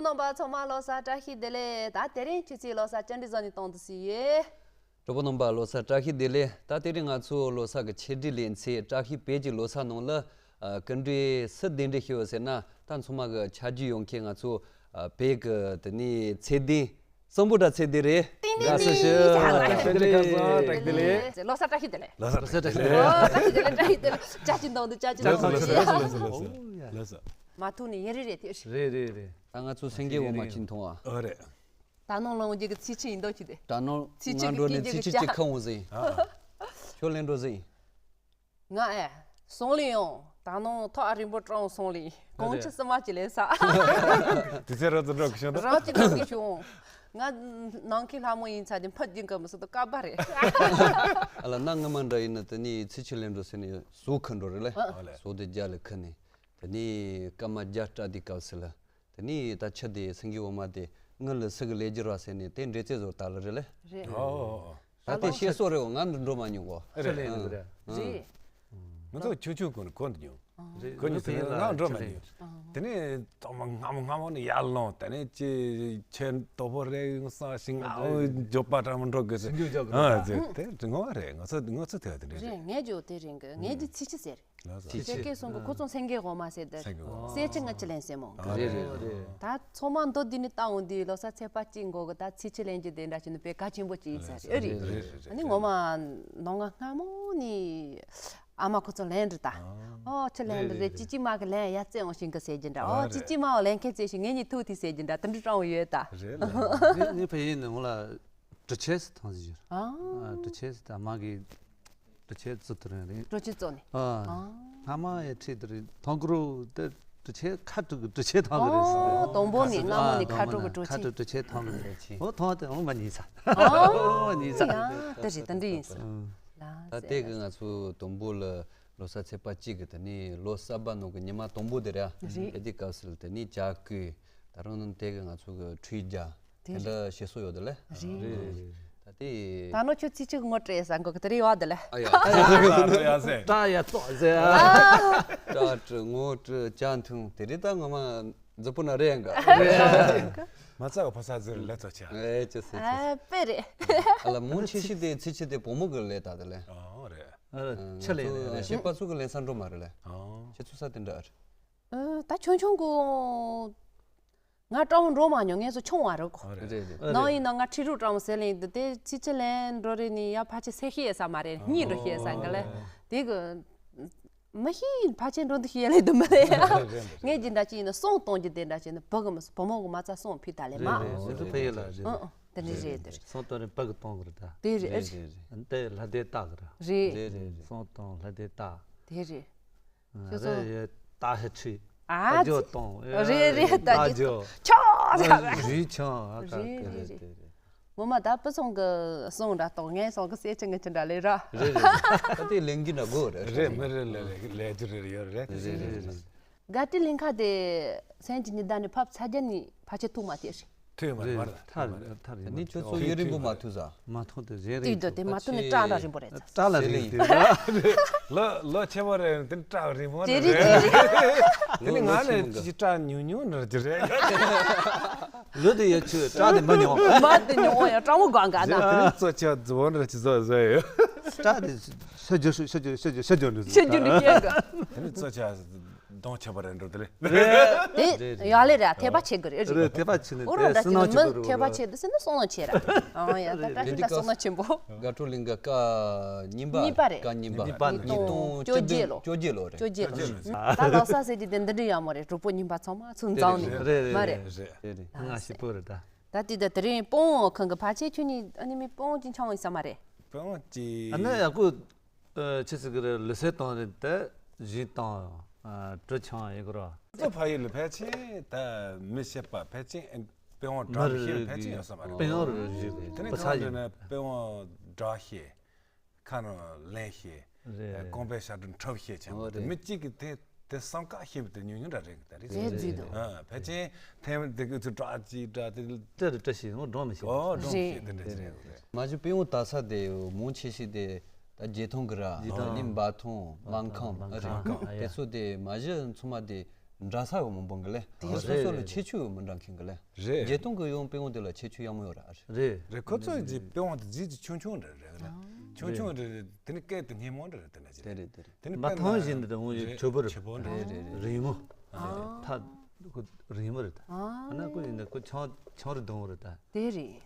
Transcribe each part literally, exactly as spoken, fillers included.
རྣམ་པ་ཚང་མ་ལོ་གསར་བཀྲ་ཤིས་བདེ་ལེགས། ད་དེ་རིང་ཁྱེད་ཚོའི་ལོ་གསར་བཅར་འདྲི་བཟོ་ནས་གཏོང་དུ་སུ་ཡོད། གྲོགས་པོ་རྣམ་པ་ལོ་གསར་བཀྲ་ཤིས་བདེ་ལེགས། ད་དེ་རིང་ང་ཚོ་ལོ་གསར་གྱི་ཆེད་སྒྲིག་ལེ་ཚན་བཀྲ་ཤིས་བོད་ཀྱི་ལོ་གསར་ནང་ལ་ཨ་ག་འདྲའི་སུ་གདན་འདྲེན་ཞུས་ཟེར་ན། ད་ཚང་མ་གི་ཆ་རྒྱུས་ཡོང་མཁན་ང་ཚོ་ཨ་བོད་ཀྱི་དེ་ནས་ཚེ་བརྟན། གཙང་པོ་དྲ་ཚེ་བརྟན་རེད། ཏིང་ཏིང་དགའ་བསུ་ཞུ། ཏིང་། བཀྲ་ཤིས་བདེ་ལེགས། ཁ་སང་བཀྲ་ཤིས་བདེ་ལེགས། ལོ་གསར་བཀྲ་ཤིས་བདེ་ལེགས། ལོ་གསར་བཀྲ་ཤིས་བདེ་ལེགས། ལོ་གསར་བཀྲ་ཤིས་བདེ་ལེགས། བཀྲ་ཤིས་བདེ་ལེགས། བཀྲ་ཤིས་བདེ་ལེགས། བཀྲ་ཤིས་བདེ་ལེགས། ལོ་གསར་བཀྲ་ཤིས་བདེ་ལེགས། ལོ་གསར་བཀྲ་ཤིས་བདེ་ལེགས། ལོ་གསར། མ་ཐུག་ནས་ཡིན་རེད་རེད་དེ། རེད་རེད་རེད། ད་ང་ཚོ་སེང་གེ་འོ་མ་ཅིག་མཐོང་བ། ཨོ་རེད། ད་ནང་ལོང་རྒྱུ་གི་ཚིག་ཆུ་ཡིན་མདོག་ཅིག་དེ། ད་ནང་ཚིག་ཆུ་ང་འགྲོ་ནས་ཚིག་ཆུ་གཅིག་ཁ་འོང་ཟིན། ཁྱོད་ལེན་འགྲོ་ཟིན། ང་ཨེ། སོང་ལེ་ཡོང་། ད་ནང་ཐོག་ཨ་རིང་པོ་སྤྲང་སོང་ལེ། གོང་ཆུ་སི་མ་ཅི་ལེ་ས། དུས་ཚོད་རོ་ཙི་འགྲོ་གི་བྱུང་། རང་ཅི་འགྲོ་གི་བྱུང་། ང་ནང་གི་ལྷ་མོ་ཡིན་ཚ་དེ་ཕ་རྒྱུན་ག་མི་སུ་དུ་ཀ་པ་རེད། ཨ་ལ་ན་ང་མ་འདྲ་ཡིན་ན་དེ་ནི་ཚིག་ཆུ་ལེན་འགྲོ་ཟེར་ནས་ཟོ་ཁ་འགྲོ་རེད་ལེ། ཨ་ལེ། ཟོ་དེ་རྒྱ་ལེ་ཁ་ནི། དེ་ནི་སྐར་མ་བརྒྱ་སྐྲག་དེ་སྐབས་སུ་ལ། དེ་ནི་ད་ཆུ་དེ་སེང་གེ་འོ་མ་དེ་ངུ་ལ་སུ་གི་ལས་རྒྱུ་ར་ཟེར་ནས་དེ་འདྲེ་རྩེ་བཟོ་ལྟ་ལ་རེད་ལེ། རེད། ཨོ། ད་དེ་ཤེས་སོ་རེད། འོ་ང་འགྲོ་མ་མྱོང་གོ། རེད་རེད་རེད། རེད། ང་ཚོ་ཆུང་ཆུང་ཀུན་ཀོ་འདི་མྱོང་། རེད། ཁོ་གཉིས་ཚོ་ང་འགྲོ་མ་མྱོང་། དེ་ནས་ཐོག་མ་སྔ་མོ་སྔ་མོ་ནས་ཡར་ལོངས། དེ་ནས་ཅི་ཆེ་དོ་པོ་རེད་ཡོང་ས་ཞིག་ང་འོ་འགྱོད་པ་འདྲ་མོ་འགྲོ་དགོས་ཟེར། ཨ་ཟེར་དེ་ངོ་བ་རེད། ང་ཚོ་ང་ཚོ་དེ་བ་དེ་འདྲ་རེད། རེད། ངས་འགྱོད་དེ་རིང་གི་ངས་འདི་ཚིག་ཆུ་ཟེར། ལགས་སོ། ཚིག་ཆུ་སྐད་གསུང་གི་ཁོ་ཚོ་སེང་གེ་འོ་མ་ཟེར་དེ། སེང་གེ་འོ་མ། གསེར་ཆུ་ངར་ཆུ་ལེན་ཟེར་མོ། རེད་རེད་རེད། ད་ཚོ་མ་མདོ་འདི་ནི་བཏང་འོང་དུས་ལོ་གསར་ཚེས་པ་གཅིག་འགོ་གི་ད་ཚིག་ཆུ་ལེན་རྒྱུ་དེ་འདྲ་བྱས་ནས་དཔེ་གལ་ཆེན་པོ་ཅིག་ཡིན་ས་རེད། རེད་རེད་རེད། ཨ་ནི་ངོ་མ་ནང་ང་སྔ་མོ་ནས་ཨ་མ་ཁོ་ཚོ་ལེན་རེད་ད། ཨོ་ཆུ་ལེན་རེད་རེད། ཅི་ཅི་མ་གི་ལེན་ཡ་བཙན་འོང་ཞིང་གི་ཟེར་རྒྱུ་འདྲ། ཨོ་ཅི་ཅི་མ་འོ་ལེན་མཁན་བཙན་ཞིང་ངེད་གཉིས་ཐུག་དེ་ཟེར་རྒྱུ་འདྲ། དེ་འདྲ་སྤྲང་བོ་ཡོད་ད། རེད་ལ། ངས་ངས་ཕ་ཡིན་ནི་ངོ་ལ་གྲུ་ཆད་སུ་ཐང་ཟེར་རྒྱུ། ཨ་གྲུ་ཆད་སུ་ད་མ་གི་གྲུ་ཆད་བཙུགས་དེ་རིང་རེད། གྲུ་ཆད་བཙུགས་ནས། ཨ། ཨ། སྔ་མ་ཡི་ཁྲིད་དེ་རིང་ཐང་གུ་རུ་དེ་གྲུ་ཆད་ཁ་གྲུ་གི་གྲུ་ཆད་ཐང་གི་རེད་ཟེར། ཨོ། དང་པོ་ནས་སྔ་མོ་ནས་ཁ་གྲུ་གི་གྲུ་ཆད། ཁ་གྲུ་གྲུ་ཆད་ཐང་གི་རེད། ཨོ་ཐང་དེ་འོ་མ་ཉིས་ས། ཨོ་མ་ཉིས་ས། ཡ་དེ་རེད། དེ་འདྲ་ཡིན་ས། ལ་ད་ལྟའི་གི་ང་ཚོ་དང་པོ་ལ་ལོ་གསར་ཚེས་པ་གཅིག་གི་དེ་ནས་ལོ་གསར་པ་ནང་གི་ཉི་མ་དང་པོ་དེ་རེད། རེད། དེ་དུས་སྐབས་སུ་ལ་དེ་ནས་ཇ་གི་ད་རུང་ནང་དེ་གི་ང་ཚོ་གི་ཁྲུས་རྒྱག་དེ་འདྲ་བྱེད་སྲོལ་ཡོད་དེ་ལེ། རེད། རེད་རེད། ད་དེ། ད་ནོ་ཁྱོད་ཚིག་གཅིག་ངོ་སྤྲད་ས་འགོ་གི་དེ་རེད་ཡོད་དེ་ལེ། ཨ་ཡ། སྐྲ་ཡ་ཙོག་ཟེར། སྐྲ་དྲི་ངོ་དྲི་ཇ་འཐུང་དེ་རེད། ད་ངོ་མ་མཛུབ་པོ་ན་རེད་ཡང་ག་མ་རྩ་བ་ཕ་ས་ཟེར་ལེ་ཙོ་ཆ། ཨེ་ཅི་སེ་ཅི་སེ། ཨ་དཔེ་རེད། ཨ་ལ་མོ་ཆེ་ཤི་དེ་ཚིག་ཆེ་དེ་བུ་མོ་གི་ལས་ད་དེ་ལེ། ཨོ་རེད། ཨ་ཆི་ལེ་རེད། ཤེས་པ་ཚུགས་གི་ལེན་ས་འགྲོ་མ་རེད་ལེ། ཨོ། ཁྱེད་ཚུགས་ས་དེ་འདྲ་ཨ་རེད། ཨ་ད་ཆུང་ཆུང་གོ། ང་སྤྲང་བོ་འགྲོ་མ་མྱོང་། ངས་སུ་ཆུང་བ་རེད་གོ། རེད་རེད། ནང་ཡིན་ན་ང་ཁྲིད་རུ་སྤྲང་བོ་ཟེར་ལེན་འདི་དེ་ཚིག་ཆུ་ལེན་འགྲོ་རེ་ནི་ཡ་ཕལ་ཆེར་སེ་ཤི་ཡེ་ས་མ་རེད། གཉིད་འགྲོ་ཤེས་ས་འགའ་ལེ། དེ་གི་མི་ཤི་ཕལ་ཆེར་འགྲོ་འདི་ཤི་ཡ་ལེ་དུ་མི་ལེ། ངས་ཇི་འདྲ་ཅི་ཡིན་ན་སོང་གཏོང་རྒྱུ་དེ་འདྲ་ཅི་ཡིན་ན་བུ་གི་མི་སུ་བུ་མོ་གི་མ་རྩ་སོང་ཕི་ད་ལེ་མ། རེད་རེད། ཟེར་དུ་ཕེ་ཡེ་ལ་རེད། ཨང་ཨང་དེ་འདྲ་རེད་དེ་རེད། སོང་གཏོང་རེ་བུ་གི་གཏོང་གི་རེད་ད། དེ་རེད། རེད་རེད་རེད། དེ་ལྷ་དེ་རྟག་གི་རེད། རེད། རེད་རེད་རེད། སོང་གཏོང་ལྷ་དེ་རྟག་དེ་རེད། ཁྱོད་ཚོ། རེད་ཡེ་ད་ཧེ་ཁྲི། ཨ་ད་ཇོ་གཏོང་། རེད་རེད། ད་ད་ཇོ་ཇོ། ཆོ་ཟ་བ། རི་ཆང་ཨ་ཀ་རེད་རེད་རེད་རེད། ངོ་མ་ད་སྤུ་ཚོང་གི་སོང་འདྲ་གཏོང་། ངའི་སོང་གི་སེ་ཆེ་ངི་ཆེ་འདྲ་ལེ་ར། རེད་རེད་རེད། ད་དེ་ལེན་གི་འདྲ་དགོས་རེད། རེད་མི་རེད་ལེ་ལེ་ལེ་རྒྱུ་རེད་ཡོད་རེད། རེད་རེད་རེད། དགའ་སྤྲོའི་གླིང་ཁ་དེ་སེམས་ཀྱི་ཉི་ཟླ་ནས་ཕབ་ཚ་རྒྱ་ནི་ཕལ་ཆེར་ཐུག་མ་ཐེ་ཞིག་ཐོས་མ་རེད། མར་ཐར་ཐར་ཐར་ཐར། ནི་ཁྱོད་ཚོ་ཡུན་རིང་པོ་མ་ཐུག་ཟ། མ་ཐུག་དེ་རེད་རེད། དུས་དོ་དེ་མ་ཐུག་ནི་སྐྲ་འདྲ་རིང་པོ་རེད་ཚ། སྐྲ་ལ་རིང་དེ་ར། ལོ་ལོ་ཆེ་བ་རེད། དེ་སྐྲ་རིང་པོ་དེ་རེད་རེད་དེ་རེད། དེ་ནི་ང་ནི་ཅི་ཅི་སྐྲ་ཉུང་ཉུང་འདྲ་ཅི་རེད། ལོ་དེ་ཡ་ཆུ་སྐྲ་དེ་མ་ཉུང་། མ་དེ་ཉུང་ཡ་སྐྲ་མོ་གང་ག་ན། དེ་ནི་ཚོ་ཆ་རྫི་བོ་འདྲ་ཅི་བཟོ་བཟོ་ཡོད། སྐྲ་དེ་ཤ་རྒྱུ་ཤ་རྒྱུ་ཤ་རྒྱུ་ཤ་རྒྱུ་འདྲ་ཤ་རྒྱུ་འདྲ་སྐྱེ་ག་དེ་ནི་ཚོ་ཆ། གདོང་ཆེ་བ་རེད་འགྲོ་དེ་རེད། དེ་ཡ་ལེ་ར་ཐེ་བ་ཆེ་གི་རེད་རེད། ཐེ་བ་ཆེ་ནི་འོ་ར་འདྲ་ཆེ་ནི་མི་ཐེ་བ་ཆེ་དེ་སེ་ནི་སོང་ན་ཆེ་ར། ཨང་ཡ་ད་ད་ཤིན་ད་སོང་ན་ཆེན་པོ། དགའ་སྤྲོ་གླིང་ག་ཀ་གཉིས་པ། གཉིས་པ་རེད། ཀ་གཉིས་པ། གཉིས་པ་ནི་གཉིས་སྟོང་བཅོ་བརྒྱད་ལོ། བཅོ་བརྒྱད་ལོ་རེད། བཅོ་བརྒྱད་ལོ། ད་ལོ་གསར་ཟེར་གྱི་དེ་འདི་འདྲ་ཡ་མོ་རེད། གྲོགས་པོ་གཉིས་པ་ཚང་མ་ཚུར་འཛོམས་ནས་རེད་རེད་མ་རེད། རེད་རེད། ང་ཞིག་པོ་རེད་ད། ད་དེ་ད་དེ་རིང་སྤོང་བ་ཁང་གི་ཕལ་ཆེར་ཁྱོད་གཉིས་ཨ་ནི་མི་སྤོང་ཅིང་འཆང་བའི་ས་མ་རེད། སྤོང་ཅི། ཨ་ནི་ཡག་པོ། ཨ་ཆི་ཟིག་གི་རེད། ལུས་སེ་བཏང་རེད་དེ་བཞིན་བཏང་། ཨ་གྲུ་ཆང་ཡིན་གི་རོ། ཙོ་ཕ་ཡུལ་ལ་ཕལ་ཆེར་ད་མི་བཤད་པ་ཕལ་ཆེར་དཔེ་དབང་མི་གྲགས་རེད་ཤེས་ཕལ་ཆེར་ཡོད་ས་མ་རེད། དཔེ་དབང་རེད་ཞིག་རེད། དེ་ནས་བུ་ཚ་ཚང་ཡིན་འདྲ་ན་དཔེ་དབང་གྲགས་ཤེས། ཁ་ནང་ལེན་ཤེས། རེད་རེད། རྐང་པའི་ཞབས་བྲོ་འཁྲབ་ཤེས་ཆེན་པོ་དེ་རེད། མི་གཅིག་གིས་དེ་དེ་བསམ་དཀའ་ཤེས་པ་དེ་ཉུང་ཉུང་འདྲ་རེད་གི་ད་རེད། རེད་རེད་རེད། ཨ་ཕལ་ཆེར་ཐེམ་དེ་གི་ཚུར་བཀྲ་ཅིག་བཀྲ་དེ། ཏི་རུ་བཀྲ་ཤིས་ངོ་འགྲོ་མི་ཤེས། ཨོ་འགྲོ་མི་ཤེས་དེ་འདྲ་ཅིག་རེད། མ་གཞི་དཔེ་དབང་དག་ས་དེ་མང་ཆེ་ཤོས་དེ་ད་བརྒྱད་ཐོང་གི་ར། བརྒྱད་ཐོང་། ཨ་ནི་འབའ་ཐོང་། སྨར་ཁམས། སྨར་ཁམས། ཨ་རེད། སྨར་ཁམས། དེ་ཚོ་དེ་མ་གཞི་ཚང་མ་དེ་ འདྲ་ས་ཡོད་མི་འབོང་གི་ལེ། དེ་སོ་སོ་ལ་ཁྱད་ཆོས་ཡོད་མི་འདྲ་མཁན་གི་ལེ། རེད། བརྒྱད་སྟོང་གི་ཡོང་པེ་ཡོང་དེ་ལ་ཁྱད་ཆོས་ཡག་མོ་ཡོད་ར། རེད། རེད། ཁོ་ཚོ་གི་པེ་ཡོང་དེ་རྫས་ཀྱི་ཆུང་ཆུང་རེད་རེད་ལེ། ཆུང་ཆུང་རེད་རེད། དེ་ནི་སྐད་དེ་སྙན་མོ་འདྲ་རེད། དེ་ལ་ཅི་དེ་རེད། རེད་དེ་རེད། དེ་ནི་མ་དཔེར་ཐང་ན་བཞིན་དུ་འོང་ཡོད། རེད། ཆུ་བུར། ཆུ་བུར་འདྲ་རེད། རེད་རེད་རེད། རིང་མོ། ཨ། ཐག་ཁོ་རིང་མོ་རེད་ད། ཨ། ཨ་ན་ཁོ་ཡིན་ན་ཁོ་ཆང་ཆང་རེ་གདོང་རེད་ད། དེ་རེད།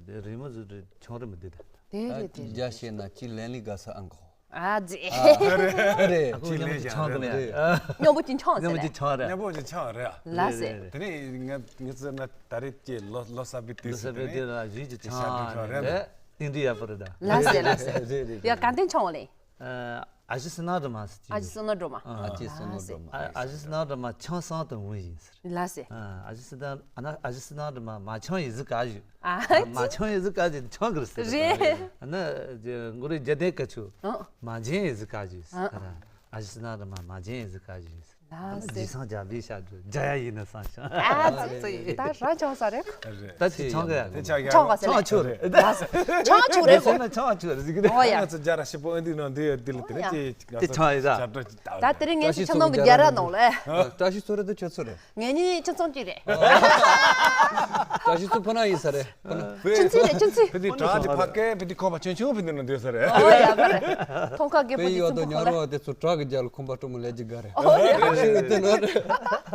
དེ་རིང་མོ་ཟིག་རེད། ཆང་རེ་མི་འདུག་ད། དེ་རེད་དེ་རེད། རྒྱ་བཤད་ན་ཅི་ལན་ལི་ག་ས་ཨང་གོ། ཨ་ཙི། ཨ་རེད། ཨ་རེད། ཁོ་ཅི་མཉམ་ལན་གྱི་ཆང་གི་ལན། རེད། མཉམ་པོ་ཅི་ཆང་ཟེར་མཉམ་པོ་ལན། ཅི་ཆང་རེད། མཉམ་པོ་ཅི་ཆང་རེད། ལ་ཟེར། རེད་རེད། དེ་ནས་ང་ངི་ཚོ་ན་ད་རེས་ཀྱི་ལོ་ལོ་གསར་པའི་དུས་ལོ་སུ་གསར་པའི་དེ་ནས་དུས་ལ་གཞུས་ཀྱི་ཆང་ཆང་རེད། རེད། ཏིང་ཏི་ཡག་པོ་རེད་ད། ལ་ཟེར་ལ་ཟེར། རེད་རེད། ཡ་ག་འདན་ཆང་ལེ། ཨ་ཨ་ཞི་སི་ན་འགྲོ་མ་ཟེར་གྱི། ཨ་ཞི་སི་ན་འགྲོ་མ། ཨ་ཅེ་སི་ན་འགྲོ་མ། ཨ་ཨ་ཞི་སི་ན་འགྲོ་མ་ཆང་སང་དུ་འོང་ཡིན་ཟེར། ལ་ཟེར། ཨ་ཨ་ཞི་སི་ན་ཨ་ན་ཨ་ཞི་སི་ན་འགྲོ་མ་མ་ཆང་ཡི་ཟི་ག་ཞུ། ཨ་མ་ཆང་ཡི་ཟི་ག་ཞུ་ཆང་གི་ཟེར། རེད། ཨ་ན་ང་རེ་རྒྱ་དེ་ག་ཆུ། ཨ་མ་ཆང་ཡི་ཟི་ག་ཞུ། ཨ་ཨ་ཞི་སི་ན་འགྲོ་མ་མ་ཆང་ཡི་ཟི་ག་ཞུ། ལ་ཟེར། ལྗིད་སང་རྒྱ་བི་ཤ་འགྲོ་རྒྱ་ཡ་ཡིན་ན་སང་ཤང་། ཨ་ཙི་ཙི། ད་རང་ཆང་ས་རེད། རེད། ད་ཅི་ཆང་གི་ཡ། དེ་ཆང་གི་ཡ། ཆང་ག་ཟེར་ཆང་ཆུ་རེད། ལ་ཟེར། ཆང་ཆུ་རེད་གོ། ཟེར་ན་ཆང་ཆུ་རེད་ཟེར་གི་རེད། ཨོ་ཡ། ང་ཚོ་རྒྱ་ར་ཞིབ་པོ་ཨེ་འདི་ནང་འདི་ཡ་འདི་ལ་དེ་ནས་ཅི་དེ་ཆང་ཡི་ཟ། ད་དེ་རིང་ངས་ཅི་ཆང་ནང་གི་རྒྱ་ར་ནང་ལ། བཀྲ་ཤིས་ཚོ་རེད་དེ་ཁྱོད་ཚོ་རེད། ངེད་གཉིས་ཁྱིམ་ཚང་གཅིག་རེད། བཀྲ་ཤིས་ཚོ་ཕོ་ན་ཡིན་ས་རེད། ཕོ་ན། ཁྱིམ་མཚེས་རེད་ཁྱིམ་མཚེས། ཕི་དེ་བྲག་གི་ཕ་སྐད་ཕི་དེ་ཁོ་པ་ཆུང་ཆུང་ཕི་དེ་ནང་སྡོད་ས་རེད། ཨོ་ཡ་མ་རེད། ཐོང་ཁ་རྒད་པོ་པེ་ཡི་གྱི་ཡོད་དོ་ཚོ་ཉ་ཁོ་རོ་ལ། བ་དེ་ཚོ་བྲག་གི་རྒྱ་ལ་ཁོམ་པ་སྤྲོ་མོ་ལས་ཀྱི་དགའ་རེད། ཨོ་ཡ་མ་རེད། དེ་ནོ་རེད།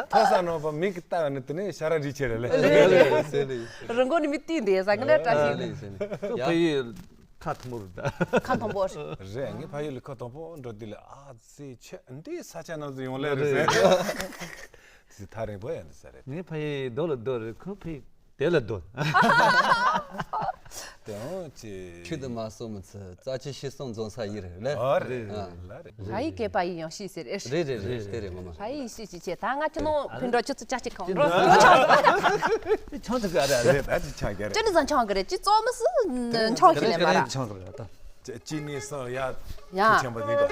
ཐོ་ས་ནོ་པ་མིག་གི་ལྟ་བ་ནི་དེ་ནས་ཤ་ར་རི་ཆེ་རེད་ལེ། ལེ་ལེ་ཟེར་ལེ། རི་མགོ་ནི་མི་བལྟས་འདི་ས་གི་ལ་བཀྲ་ཤིས། ལེ་ཟེར་ནས། ཡ། ཕ་ཡི་ཁ་ཐུམ་མོ་རེད་ད། རེད། ངས་ཕ་ཡུལ་ལ་ཁ་དང་པོ་འགྲོ་དུས་ལ་ཨ་ཙི་ཆེ་འདི་ས་ཆ་ནང་དུ་ཡོང་ལེ་རེད་ཟེར། དེ་ཐག་རིང་པོ་ཡང་འདི་ས་རེད། ངས་ཕ་ཡུལ་རྡོ་ལ་རྡོ་རེད། ཁོ་ཕ་ཡུལ་དེ་ལ་རྡོ། དེའང་ཅི། ཁྱོད་དུ་མ་སོ་མི་ཚུ་རྩ་ཆེ་ཤི་སོང་རྫོང་ས་ཡིར་ལེ། ཨ་རེད། ཨ། ལ་རེད། ཕ་ཡི་སྐད་པ་ཡི་ཡང་ཤི་ཟེར་ཨེ། རེད་རེད་རེད། དེ་རེད་ངོ་མ། ཕ་ཡི་ཤི་ཅི་ཆེ་ད་ང་ཁྱི་ནོ་ཕི་འགྲོ་ཁྱི་ཚུ་ཅག་ཅིག་གང་འགྲོ། ཆང་དུ་ག་རེད། རེད་ད་ཅི་ཆང་ག་རེད། ཅི་ནི་ཟང་ཆང་ག་རེད། ཅི་ཙོ་མི་སི་ཆང་ཁྱི་ལེན་པ་ར། ཆང་ག་རེད་ད། ཅི་ནི་སོ་ཡ། ཡ། ཁྱི་ཆེན་པོ་འདི་གོ།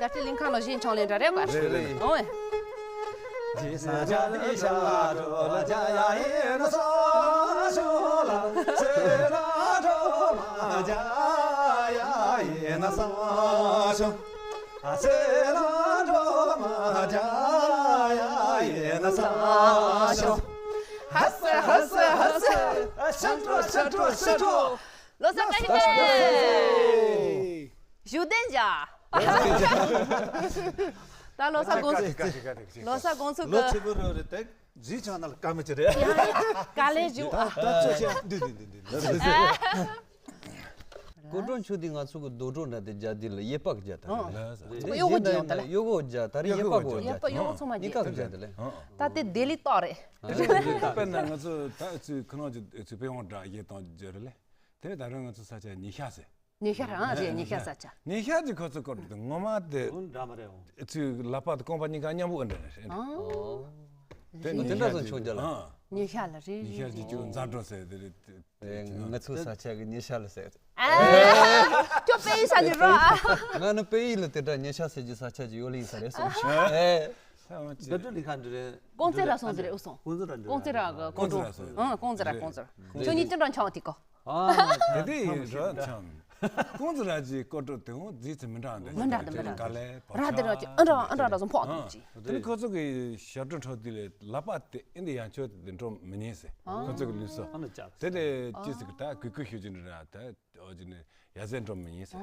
ག་ཏི་ལིང་ཁང་ལ་བཞིན་ཆང་ལེན་འདྲ་རེད་པ། རེད་རེད། ཨོ། ལོ་གསར་བཀྲ་ཤིས་བདེ་ལེགས། བཞུགས་གདན་འཇགས། ད་ལོ་གསར་དགོང་ཚོགས། ལོ་གསར་དགོང་ཚོགས་ལོ་ཀྱི་ཆེ་བོ་རོ་རེད་དེ། རྫི་ཆང་ནང་ལ་དཀའ་མོ་ཅི་རེད། ཡ་ཡ་དཀའ་ལས་ཞུ། ད་ད་ཚོ་ཆེ་འདི་འདི་འདི་འདི་འདི། སྐོར་བྲོ་མཆོད་དེ་ང་ཚོ་གི་རྡོ་གྲོགས་འདྲ་དེ་རྒྱ་དེ་ལ་གཡས་པ་གི་རྒྱ་ད་རེད། ཨོ། གཡོག་གོ་རྒྱ་ད་ལ། གཡོག་གོ་རྒྱ་ད་རེད། གཡས་པ་གོ་རྒྱ། གཡས་པ་གཡོག་གོ་ཚང་མ་གཉིས་ཀ་གི་རྒྱ་ད་ལ། ད་དེ་དེ་ལི་ཏོག་རེད། དཔེར་ན་ང་ཚོ་ད་ཚོའི་ཁོ་རང་ཚོ་ཚོའི་དཔེ་དབང་འདྲ་གཡས་དང་རྒྱ་རེད་ལེ། དེ་ནས་ད་རུང་ང་ཚོ་ས་ཆ་ཉི་ཤ་ཟེར། ཉི་ཤ་རང་རེད། ཉི་ཤ་ས་ཆ། ཉི་ཤ་གི་ཁོ་ཚོ་སྐོར་དུ་ངོ་མ་དེ། འོ་འདྲ་མ་རེད་འོ། ཚུར་ལག་པ་དང་རྐང་པ་གཉིས་ཀ་མཉམ་པོ་འདྲ་རེད། ཨོ། དེ་དེ་འདྲ་ཚོ་མཆོང་རྒྱུ་ལ། ཨ། ཉི་ཤ་ལ་རེད། ཉི་ཤ་རེད། གཅིག་གཅིག་མཛའ་གྲོགས་ཟེར་དེ་རེད། དེ་ང་ཚོའི་ས་ཆ་གི་ཉི་ཤ་ལ་ཟེར། ཨ། ཁྱོད་དཔེ་ཡིག་ས་ནི་རོ་ཨ། ང་ནི་དཔེ་ཡིག་ལ་དེ་འདྲ་ཉི་ཤ་ཟེར་གྱི་ས་ཆ་ཅིག་ཡོད་ལེ་ཡིན་ས་རེད་གསུངས་ཤིང་། ཨེ། ད་ཅི་ལི་ཁ་འདི་རེད། ཀོང་ཙེ་ར་སོང་ཟེར་རེད་ཨུ་སོང་། ཀོང་ཙེ་ར་འདི་ཀོང་ཙེ་ར་གི་ཀོང་ཙེ་ར་གི་ཀོང་ཙེ་ར། ཨང་ཀོང་ཙེ་ར་ཀོང་ཙེ་ར། ཁྱོད་གཉིས་ཅི་འདྲ་འཆང་དེ་གོ། ཨ། དེ་དེ་ཡིན་ར་འཆང་། ཀོང་ཙེ་ར་ཅིག་ཀོ་ཀྲོ་དེ་འོང་རྫིས་ཚེ་མི་འདྲ་འདྲ། མི་འདྲ་འདྲ་མི་འདྲ། ག་ལེ་བ་ར་དེ་ར་ཅིག་ཨ་འདྲ་ཨ་འདྲ་འདྲ་སོང་ཕོག་ཨ་འདུག་ཅིག། དེ་ནི་ཁོ་ཚོ་གི་ཞབས་བྲོ་འཁྲབ་དུས་ལ་ལག་པ་དེ་ཨེ་འདི་ཡང་ཆོད་དེ་འགྲོ་མི་ཉན་ཟེར། ཨ། ཁོ་ཚོ་གི་ལུས་སོ། ཨ་ནི་ཅག་དེ་ལས་ཅི་ཟེར་གི་ད་གུས་གུས་ཞུ་རྒྱུ་འདྲ་ད། ཨོ་ཅི་ནི་ ཡ་ཟེར་འགྲོ་མི་ཡིན་ཟེར།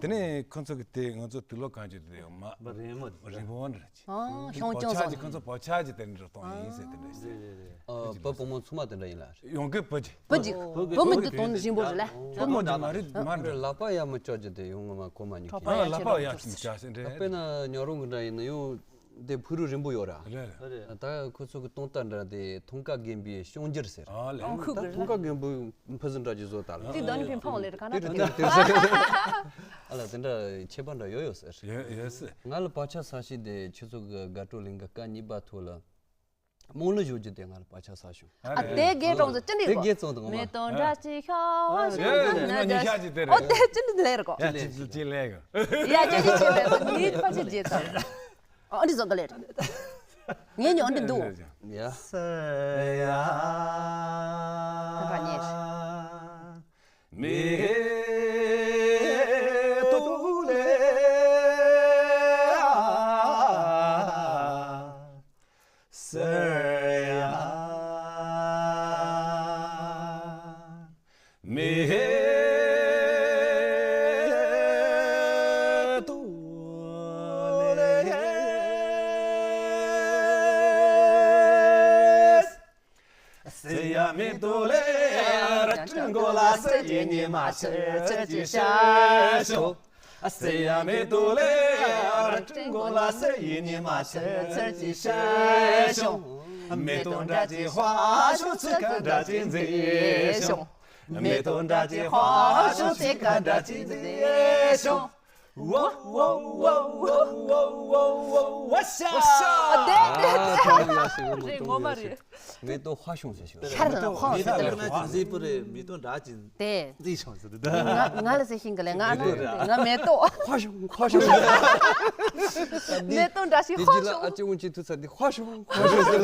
དེ་ནས་ཁོ་ཚོ་གི་དེ་ང་ཚོ་དུག་ལོག་གང་བྱེད་དེ་མ་མ་རིང་མོ་རིང་པོ་འདྲ་ཅིག་ཨ་ཤོང་སྐྱོང་བ་ཆགས་ཀྱི་ཁོ་ཚོ་བ་ཆགས་ཀྱི་དེ་འདྲ་གཏོང་ཡིན་ཟེར་དེ་འདྲ་ཟེར། ཨ་བུ་བུ་མོ་ཚང་མ་དེ་འདྲ་ཡིན་ལ། ཡོང་གི་བུ་ཅིག་བུ་ཅིག་བུ་མི་འདི་དོན་རིང་པོ་རེད་ལ། བུ་མོ་ཅིག་མ་རེད་མ་འདྲ། ལག་པ་ཡ་མི་ལྕོག་ཅིག་དེ་ཡོང་ངོ་མ་གོ་མ་ཉུག་གི་ཨ་ལག་པ་ཡ་ཅིག་བྱ་ཟེར་འདྲ། དཔེར་ན་ཉ་རོང་གི་འདྲ་ཡིན་ན་ཡང་། དེ་ཕུ་རུ་རིང་པོ་ཡོད་ར། རེད་རེད། ད་ཁོ་ཚོ་གི་སྟོང་རྟ་འདྲ་དེ་ཐང་ཀ་རྒན་པའི་གཤོང་འགྱུར་ཟེར། ཨ་ལས། ཨང་ཁུག་ད་གི་ཐང་ཀ་རྒན་པོའི་ཕུ་ཟི་འདྲ་ཅིག་བཟོ་ལྟ་ལ། དེ་ད་ནི་ཕན་ཕང་ལེར་ག་ན་དེ་འདྲ་དེ་འདྲ་ཟེར། ཨ་ལ་དེ་འདྲ་ཁྱད་པར་འདྲ་ཡོད་ཡོད་ཟེར། ཡོད་ཡོད་ཟེར། ང་ལ་བག་ཆགས་ཟ་ཞིག་དེ་ཁྱེད་ཚོ་གི་དགའ་སྤྲོ་གླིང་ག་སྐབས་གཉིས་པ་ཐོག་ལ། རྨོངས་ལ་བཞུགས་རྒྱུ་དེ་ང་ལ་བག་ཆགས་ཟ་བྱུང་། ཨ་དེ་དགེ་གྲོང་ཚོ་ཅི་འདྲ་དེ་དགེ་གཙང་དུ་ངོ་མ། མེ་ཏོག་འདྲ་ཅིག་ཤོག་ཤོག་ཡ་ཡ་ཡ་ཡ་ཡ་ཡ་ཅི་ཅི་དེ་རེད། ཨོ་དེ་ཅི་འདྲ་ལེར་གོ་ཡ་ཅི་ཅི་ཅི་ལེར་གོ་ཡ་ཅི་ཅི་ཅི་ལེར་གོ་ངའི་ཕ་ཅི་རྗེས་ཙམ། ཨ་འདི་བཟོ་ག་ལེར། ངས་ཉོ་འདི་འདུག་ཡ། ད་ག་ཉེར། མེ་ཏོག་ལེ་ཟེར་ཡ། མེ་ཏོག་ལེ། སེ་ཡ་མེ་ཏོག་ལེ་ར་ཀྲིན་གོ་ལ་སེ་ཡི་ཉི་མ་ཆེ་ཆེ་ཅི་ཤ་ཤོ། སེ་ཡ་མེ་ཏོག་ལེ་ར་ཀྲིན་གོ་ལ་སེ་ཡི་ཉི་མ་ཆེ་ཆེ་ཅི་ཤ་ཤོ། མེ་ཏོག་འདྲ་ཅིག་ཧ་ཤོ་ཚིག་ཁ་འདྲ་ཅིག་མཛེས་ཤོ། མེ་ཏོག་འདྲ་ཅིག་ཧ་ཤོ་ཚིག་ཁ་འདྲ་ཅིག་མཛེས་ཤོ། ཝོ་ཝོ་ཝོ་ཝོ་ཝོ་ཝོ་ཤ། ཨ་དེ་དེ་ཨ་ཐོང་ཡ་ཞིག་མོ་རེད་ཐོང་ངོ་མ་ཡ་ཞིག་རེད། མེ་ཏོག་ཧ་ཤོང་ཟེར་ཞིག་ཤར་ལ་ཧོང་ཟེར་ལ་ཧོང་ཟེར་པོ་རེད། མེ་ཏོག་འདྲ་ཅིག་དེ་འདི་ཤོང་ཟེར་ད། ང་ང་ལ་ཟེར་ཤིང་གི་ལས་ང་ང་མེ་ཏོག་ཧ་ཤོང་ཧ་ཤོང་། མེ་ཏོག་འདྲ་ཞིག་དེ་ཧ་ཅི་ལ་ཤོང་། ཨ་ཅི་འུན་ཅི་ཐུ་ཚ་འདི་ཧ་ཤོང་ཧ་ཤོང་ཟེར་ལ།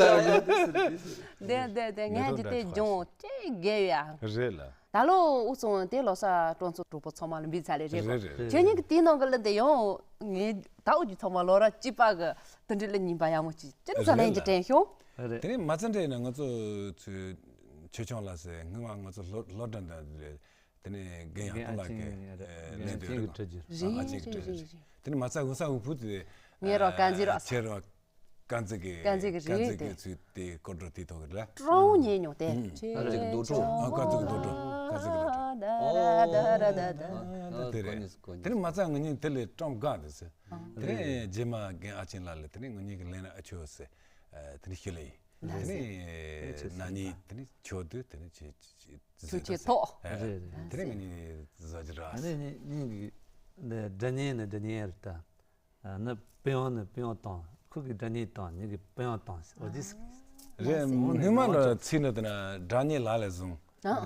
དེ་དེ་དེ་ངས་འདི་དེ་ལྗོངས་ཅེ་རྒྱལ་ཡ་རེད་ལ། ད་ལོ་འུ་ཚོ་དེ་ལོ་གསར་སྤྲོ་ཚོགས་གྲོགས་པོ་ཚང་མ་ལ་འབུལ་ཚར་རེད་རེད་གོ་རེད་རེད། ཁྱེད་གཉིས་ཀྱི་དེའི་ནང་གི་ལ་དེ་ཡང་ངས་ད་འུ་ཅི་ཚང་མ་ལོ་ར་གཅིག་པ་གི་དུ་འདྲི་ལ་ཉིན་པ་ཡག་མོ་ཅིག་ཅི་ནས་ཟ་ལན་གྱི་དྲན་ཤོང་། རེད། དེ་ནས་མ་ཚད་འདྲ་ཡིན་ན་ང་ཚོ་ཚོས་ཆོས་སྐྱོང་ལ་ཟེར་སྔོན་མ་ང་ཚོ་སློབ་སློབ་གྲྭ་འདྲ་རེད། དེ་ནས་རྒན་ཡང་རྒན་ཐོན་ལ་ཨ་ཅེ་གི་ཨ་ཅེ་གི་ཁྲི་རྒྱུ་རེད། ཨ་ཅེ་གི་ཁྲི་རྒྱུ་རེད། དེ་ནས་མ་ཚད་ཧུ་ས་ཧུ་ཕུ་དེ་ངས་རོ་ཀན་ཟི་རོ་ཁྱེད་རོ། དཀར་མཛེས་ཀྱི་དཀར་མཛེས་ཀྱི་དཀར་མཛེས་ཀྱི་རེད་དེ། ཚུལ་དེ་སྐོར་བྲོ་དེ་ཐོག་གི་རེད། ཀྲོང་ཉེ་ཉོ་དེ། ཨ་རེ་གི་རྡོ་གྲོ། ཨ་དཀར་མཛེས་ཀྱི་རྡོ་གྲོ། དཀར་མཛེས་ཀྱི་རྡོ་གྲོ། ཨོ། དེ་རེད། དེ་ནི་མ་ཚད་ང་གཉིས་དེ་ལས་ཀྲོང་དགའ་དེ་ཟེར། དེ་ནས་རྗེས་མ་རྒན་ཨ་ཆེན་ལགས་ལ་དེ་ནས་ང་གཉིས་ཀྱི་ལན་ཨ་ཆོ་ཟེར། དེ་ནས་ཤི་ལ་ཡིན། དེ་ནས་ན་ནི་དེ་ནས་ཆོ་དུས་དེ་ནས་ཆེ་ཆེ་ཆེ་ཐོག་རེད་རེད། དེ་ནས་ང་གཉིས་བཟོ་རྒྱུ་ར། ཨ་ནི་ནི་ནི་གི་འདི་སྒྲ་སྙན་ནི་སྒྲ་སྙན་རེད་ད། ནི་པི་ཝང་ནི་པི་ཝང་བཏང་། ཁོ་གི་སྒྲ་སྙན་བཏང་། ངེད་ཀྱི་པི་ཝང་བཏང་། འོ་དེ་ཟེར་གི། རེད། སྔོན་མ་ལ་ཚིག་ནི་དེ་ན་སྒྲ་སྙན་ལ་ལ་བཟུང་།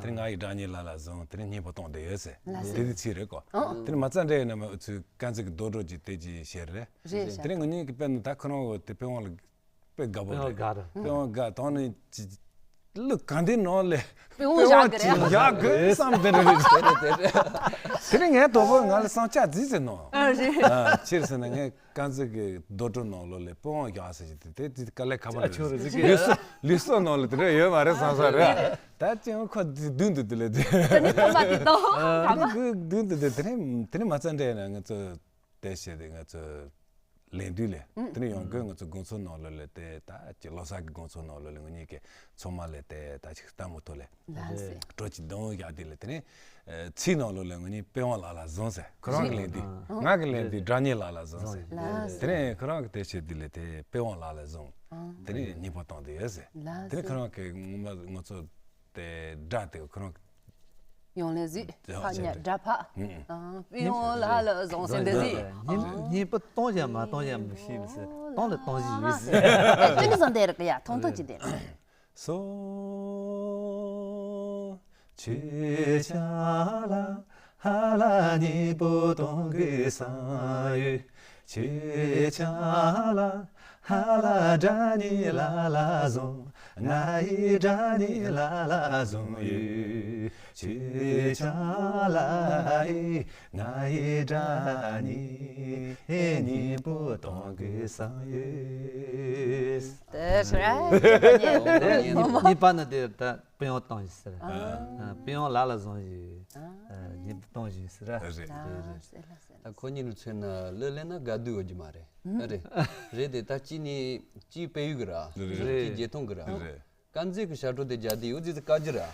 དེ་ནི་ང་ཡི་སྒྲ་སྙན་ལ་ལ་བཟུང་། དེ་ནི་སྙན་པོ་གཏོང་བསྡད་ཡོད་ཟེར། དེ་དེ་ཚིག་རེད་གོ། དེ་ནི་མ་རྩ་འདྲ་ཡིན་ན་མ་ཚུལ་དཀར་མཛེས་ཀྱི་རྡོ་གྲོ་ཅིག་དེ་ཅིག་བཤད་རེད། རེད་ཤག་དེ་ནི་ང་གཉིས་ཀྱི་དཔེ་ནི་ད་ཁོ་རང་གི་དེ་པི་ཝང་ལ། དཔེ་དགའ་པོ་རེད། དཔེ་དགའ་རེད། དཔེ་དགའ་དང་ནི་ཅི་གླུ་གང་དེ་ནང་ལས་དཔེ་བཞག་གི་རེད། བཞག་དགོས་བསམ་དེ་རེད། དེ་རིང་ངའི་དོ་པོ་ང་ལ་བསམ་འཆར་རྫིས་ཟེར་ནོ། ཨ་རེད། ཨ་ཕྱིར་ཟེར་ན་ངས་དཀར་མཛེས་ཀྱི་རྡོ་གྲོ་ནང་ལོགས་ལས་དཔེ་བཞག་ཟེར་གྱི་དེ་དེ་དེ་དཀའ་ལས་ཁག་པོ་རེད། ལུས་སྲོག་ལུས་སྲོག་ནང་ལ་དེ་འདྲ་ཡོད་མ་རེད་བསམ་ས་རེད། ད་ཅི་ཡང་ཁོ་མདུན་དུ་དེ་ལས་དེ། དེ་ནི་ཐོག་མ་དེ་དང་ཐོག་མ། མདུན་དུ་དེ་དེ་རིང་དེ་རིང་མ་རྩ་འདྲ་ཡིན་ན་ང་ཚོ། དེ་བྱས་ཏེ་ང་ཚོ་ལེན་དུས་ལས་དེ་ནས་ཡོང་གི་ང་ཚོ་དགོང་ཚོགས་ནང་ལོགས་ལས་དེ་ད་ཅི་ལོ་གསར་གྱི་དགོང་ཚོགས་ནང་ལོགས་ལས་ང་གཉིས་ཀྱི་ཚང་མ་ལས་དེ་ད་ཅིག་ལྟད་མོ་ཐོག་ལས་ལགས་སེ། སྤྲོ་ཅིག་གདོང་བཞག་དེ་ལས་དེ་ནས་ཚིག་ནང་ལོགས་ལས་ང་གཉིས་པི་ཝང་ལ་ལ་བཟུང་ཟེར། ཁོ་རང་གི་ལེན་དུས་ང་གི་ལེན་དུས་སྒྲ་སྙན་ལ་ལ་བཟུང་ཟེར། ལགས་སེ། དེ་ནས་ཁོ་རང་གི་དེ་བྱས་དེ་ལས་དེ་པི་ཝང་ལ་ལ་བཟུང་། དེ་ནས་སྙན་པོ་བཏང་དེ་ཡོད་ཟེར། ལགས་སེ། དེ་ནས་ཁོ་རང་གི་ངོ་མ་ང་ཚོ་དེ་སྒྲ་དེ་ཁོ་རང་གི་ཡོང་ལེ་གཟིགས། ཡོང་ཕག་ཉ་སྒྲ་ཕག་ཨང་། པི་ཝང་ལ་ལ་བཟུང་ཟེར་འདི་གཟིགས། སྙན་པོ་གཏོང་ཡང་མ་གཏོང་ཡང་མི་ཤེས་མི་ཟེར། གཏོང་ལ་གཏོང་བཞིན་ཡོད་ཟེར། ཅི་ནི་བཟང་དེ་རེད་ཡ་ཐུང་ཐུང་ཅི་དེ། སོ། ཆེ་ཆ་ལ་ཧ་ལ་སྙན་པོ་གཏོང་གི་བསམ་ཡོད། ཆེ་ཆ་ལ་ཧ་ལ་སྒྲ་སྙན་ལ་ལ་བཟུང་། ང་ཡི་སྒྲ་སྙན་ལ་ལ་བཟུང་ཡོད། ཆེ་ཆ་ལ་ཡི་ང་ཡི་སྒྲ་སྙན་སྙན་པོ་གཏོང་གི་བསམ་ཡོད། དེ་རེད། གཉིས་པ་ནི་དེ་ད། དཔེ་ཡང་བཏང་ཞིག་ཟེར། ཨ། ཨ། དཔེ་ཡང་ལ་ལ་བཟང་ཞིག་ཨ། ཨ། ཉིན་དུ་བཏང་ཞིག་ཟེར། རེད། རེད། རེད། རེད། ལགས་སེ། ལགས་སེ། ད་ཁོ་གཉིས་ནི་མཚོན་ན་གླུ་ལེན་ན་དགའ་སྡུག་ཡོད་རྒྱུ་མ་རེད། ཨ། རེད། རེད་དེ་ད་གཅིག་ནི་གཅིག་དཔལ་ཡུལ་གི་ར། རེད། གཅིག་བརྒྱད་སྟོང་གི་ར། རེད། དཀར་མཛེས་ཀྱི་ཞབས་བྲོ་དེ་རྒྱག་དུས་འུ་ཙི་ཙི་དཀའ་རྒྱུ་ར།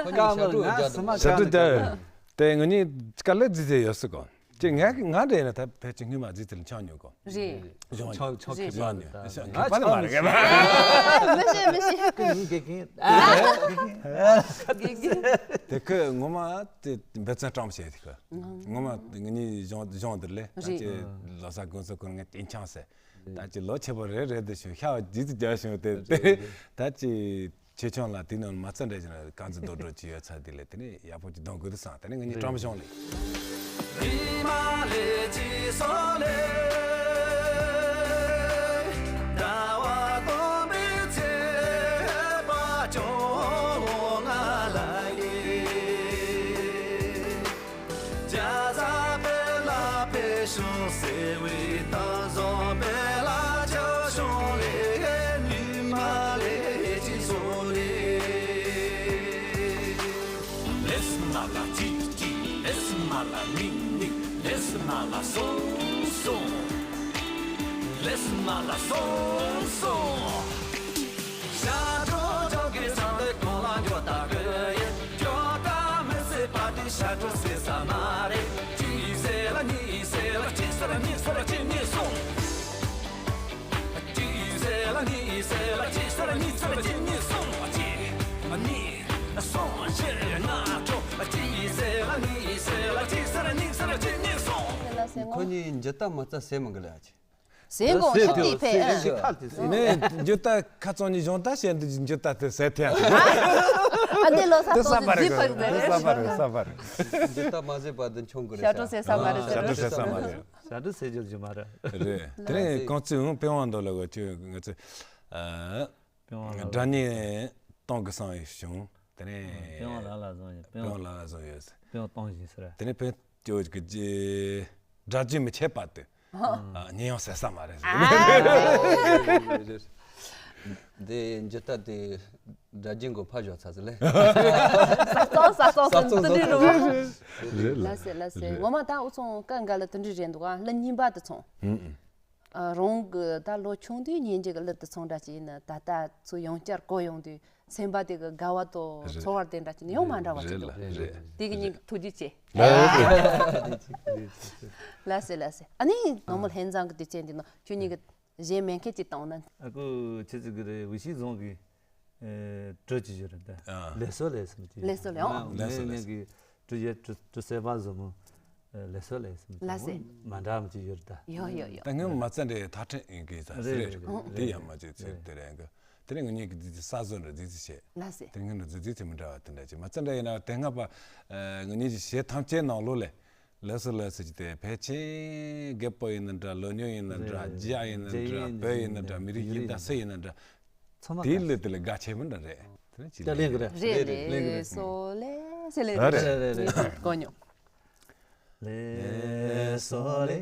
ཁོ་གཉིས་ཞབས་བྲོ་རྒྱག་འདུག་ཞབས་བྲོ་རྒྱག་དེ་ངོ་གཉིས་དཀའ་ལས་ཙི་ཙི་ཡོད་སྲིད་གོ། ཅེས་ང་ང་འདྲ་ཡིན་ན་ད་ཕལ་ཆེར་སྔོན་མ་ཙི་ཙི་ལ་འཆང་མྱོང་གོ། རེད། གཞུང་ཆང་ཆང་ཁེ་པ་ནི་ང་ཁེ་པ་ནི་མ་རེད། མི་ཤེས་མི་ཤེས། ངའི་དགེ་རྒན། དགེ་རྒན། དེ་ཁོས་ངོ་མ་དེ་འབད་བརྩོན་སྤྲང་པོ་བྱས་དེ་ཁོས། ངོ་མ་ངེད་གཉིས་གཞུང་གཞུང་འདིར་ལས་ད་ཅི་ལོ་གསར་དགོང་ཚོགས་ཁོ་ངས་དེ་འཆང་ཟེར། ད་ཅི་ལོ་ཆེ་པོ་རེད་རེད་དེ་བྱུང་ཤ་བ་ཇི་ཙི་རྒྱག་བྱུང་དེ་དེ་ད་ཅི་ཆེ་ཆུང་ལ་དེ་ནང་མ་རྩ་འདྲ་ཞིག་ན་རྐང་འཛིན་རྡོག་སྒྲོག་ཅི་ཡོད་ཚ་དེ་ལས་དེ་ནས་ཡག་པོ་ཅིག་གཏོང་དགོས་དུ་སང་དེ་ནས་ངེད་གཉིས་བཀྲམ་བྱུང་ལས། ཁོ་གཉིས་འཇི་ལྟ་མ་རྩ་ཟེར་མི་འགི་ལ་ཨ་ཅེ། ཟེར་གོ་ཟེར་ཤི་ཏི་ཕེ། ཟེར་ཤི་ཁ་ལ་དེ་ཟེར། མེད་འཇུ་ལྟ་ཁ་ཚང་ནི་གཞུང་ལྟ་བཤད་འདི་འཇུ་ལྟ་དེ་ཟེར་ཐལ། ཨ་འདི་ལོ་ས་དེ་ཏོ་ས་པ་ཟི་རེད་ཕག་ཟེར་དེ་རེད། ས་པ་རེད་ས་པ་རེད། འཇུ་ལྟ་མ་ཟེར་བ་འདི་ཆུང་གི་རེད། ཞབས་བྲོ་ཟེར་ས་མ་རེད། ཞབས་བྲོ་ཟེར་ས་མ་རེད། ཞབས་བྲོ་ཟེར་རྒྱུ་རྒྱུ་མ་རེད། རེད། དེ་རིང་རྐང་ཚུགས་ཧུང་པེ་ཝང་འདོ་ལ་གོ་ཆུ་ང་ཚོ་ཨ་པེ་ཝང་ལ་སྒྲ་སྙན་གཏོང་གི་སང་ཡོད་བྱུང་། དེ་ནས་པེ་ཝང་ལ་ལ་བཟང་ཡོད། པེ་ཝང་ལ་ལ་བཟང་ཡོད། པེ་ཝང་གཏོང་བཞིན་ཟེར། དེ་ནས་པེ་ཅོ་གི་ཇི་སྒྲ་རྒྱུན་མི་ཆད་པ་དེ་ཨ་ཉེ་ཡང་ཟེར་ས་མ་རེད། འདི་འཇི་ལྟ་དེ་སྒྲ་རྒྱུན་གོ་ཕ་ཞོག་ཚ་ཚ་ལེ། ས་སྟོང་ས་སྟོང་ས་སྟོང་ས་སྟོང་རེད་ལ། ལ་སེ་ལ་སེ། ངོ་མ་ད་འུ་ཚོང་ཀ་འགའ་ལ་དུ་འདྲི་རེད་འདུག་ཨ་ལ་གཉིས་པ་དུ་ཚོང་། ཨ། རང་གི་ད་ལོ་ཆུང་དུས་ཉན་རྒྱུ་གི་གླུ་དེ་ཚོ་འདྲ་ཅིག་ཡིན་ན་ད་ལྟ་ཚུར་ཡང་བསྐྱར་གོ་ཡོང་དུས་སེམས་པ་དེ་གི་དགའ་བ་དང་རེད། ཚོར་བ་དེ་འདྲ་ཅིག་ནི་ཡང་མ་འདྲ་བ་ཅིག་རེད་འདུག་ལ་རེད། དེ་གི་ཉིན་ཐུགས་རྗེ་ཆེ། ལགས་སེ་ལགས་སེ། ཨ་ནི་ནོར་མོ་ལྷན་ཚང་གི་དུས་ཆེན་འདི་ནང་ཁྱོད་གཉིས་ཀྱི་གཞན་མེད་མཁན་ཅིག་བཏང་ན། ཨ་ཁུ་ཆི་ཟིག་གི་རེད། ཝི་ཤི་རྫོང་གི་ཨེ། གྲུ་ཅི་ཞིག་རེད་ད། ཨ། ལེ་སོ་ལེ་སོ་མི་ཅི། ལེ་སོ་ལེ་ཨོ། ང་ལེ་སོ་ངའི་ལེ་སོ། ངའི་གི་གྲུ་ཡ་གྲུ་གྲུ་སེ་བ་བཟོ་མོ། ཨེ། ལེ་སོ་ལེ་སོ་མི་ཅི། ལ་སེ། མ་འདྲ་མི་ཅི་ཡོད་ད། ཡོ་ཡོ་ཡོ། ད་ངའི་མ་རྩ་འདྲེ་ཐག་ཁྲེལ་ཡིན་གི་ད་ཟེར་རེད། རེད་རེད། དེ་ཡང་མ་ཅི་ཚེ་རེད། དེ་རེད་གི། དེ་རིང་ངེད་གཉིས་ཀྱི་ས་བཟོ་འདྲ་རྫིག་རྫིག་བྱས། ལ་སེ། དེ་ངེད་འདྲ་རྫིག་རྫིག་ཚེ་མི་འདྲ་བ་དེ་འདྲ་ཅི་མ་རྩ་འདྲ་ཡིན་ན་དེ་སྔ་པ། ཨེ། ངེད་གཉིས་ཀྱི་གཞས་ཐམས་ཅད་ནང་ལོགས་ལས། ལགས་སོ་ལགས་སོ་ཅི་སྟེ་ཕལ་ཆེར་རྒད་པོ་ཡིན་ན་འདྲ། ལོ་ཉུང་ཡིན་ན་འདྲ། རེད། རྒྱ་ཡིན་ན་འདྲ། རྒྱ་ཡིན་བོད་ཡིན་ན་འདྲ། མི་རིགས་ཡིན་ད་སུ་ཡིན་ན་འདྲ། ཚང་མ་དེའི་ག་ལུས་དེ་ལ་དགའ་ཆེ་མི་འདྲ་རེད། དེ་ནི་ཅི་ལ་ལེན་གི་རེད། རེད་རེད། ལེན་གི་རེད། སོ་ལེ་སེ་ལེ་རེད། རེད་རེད་རེད། གོ་མྱོང་། ལེ་སོ་ལེ་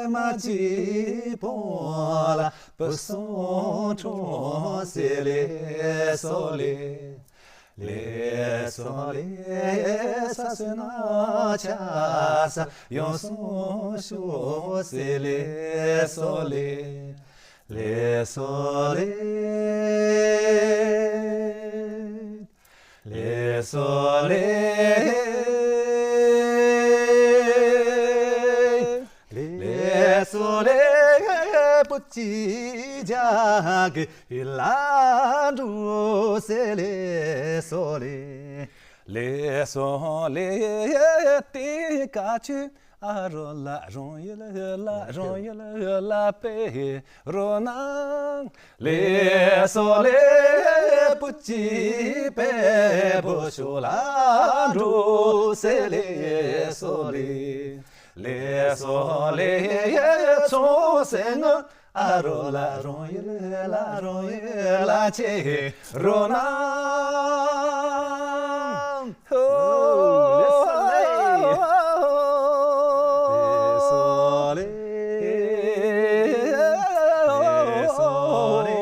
མ་ཅི་པོ་ལ་བུ་སོང་ཁྲོ་སེ་ལེ་སོ་ལེ། ལེ་སོ་ལེ་ས་སེ་ན་ཆ་ས་ཡོང་སོང་ཤོ་སེ་ལེ་སོ་ལེ། ལེ་སོ་ལེ། ལེ་སོ་ལེ། ལེ་སོ་ལེ། པུ་ཅི་ཇ་གི་ཡི་ལ་འགྲོ་སེ་ལེ་སོ་ལེ། ལེ་སོ་ལེ་ཏི་ཀ་ཆུ་ཨ་རོ་ལ་རོང་ཡུལ་ལ་རོང་ཡུལ་ལ་པེ་རོ་ན། ལེ་སོ་ལེ་པུ་ཅི་པེ་བོ་ཤོ་ལ་འགྲོ་སེ་ལེ་སོ་ལེ། ལེ་སོ་ལེ་ཚོ་སེ་ངོ་ཨ་རོ་ལ་རོང་ཡུལ་ལ་རོང་ཡུལ་ལ་ཆེ་རོ་ན། ཧོ། ལེ་སོ་ལེ། ལེ་སོ་ལེ། ལེ་སོ་ལེ།